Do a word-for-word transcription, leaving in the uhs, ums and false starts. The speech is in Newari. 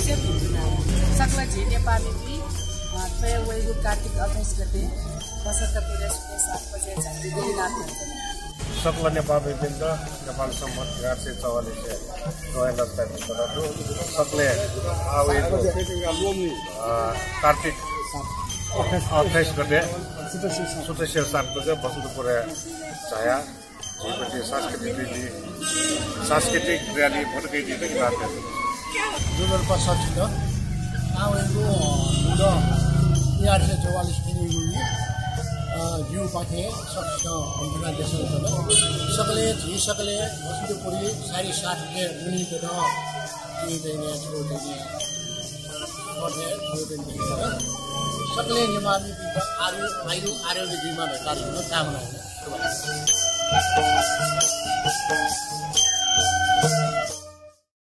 सकल झी नेपालीपिं, अ, थ्व वइगु कार्तिक अट्ठाइस गते बसन्तपुरय् सुबह सात बजे झाँक्री गुलि नाप। सकल नेपालपिन्त नेपाल सम्बत एघार सय चौवालिस हे दु। सकले आ वइगु, अ, कार्तिक अट्ठाइस गते सुतसिया सात बजे बसन्तपुरय् झाया झीपट्टि सांस्कृतिक विधि, सांस्कृतिक र्‍याली भोट गइदिन कि बात। दुई हजार पाँच सात सित आ वइगु, अ, एघार सय चौवालिस पिनिगु, अ, जिउपाखे सकसितं वन्दना देछानाच्वना। सकले, झी सकले बसन्तपुरी साढे सात गते मुनि तक जिं चाहिँ छु चाहिँ सकले नेपालीपिन्त आयु, आयु आरोग्य जुइमा धकाः कामना।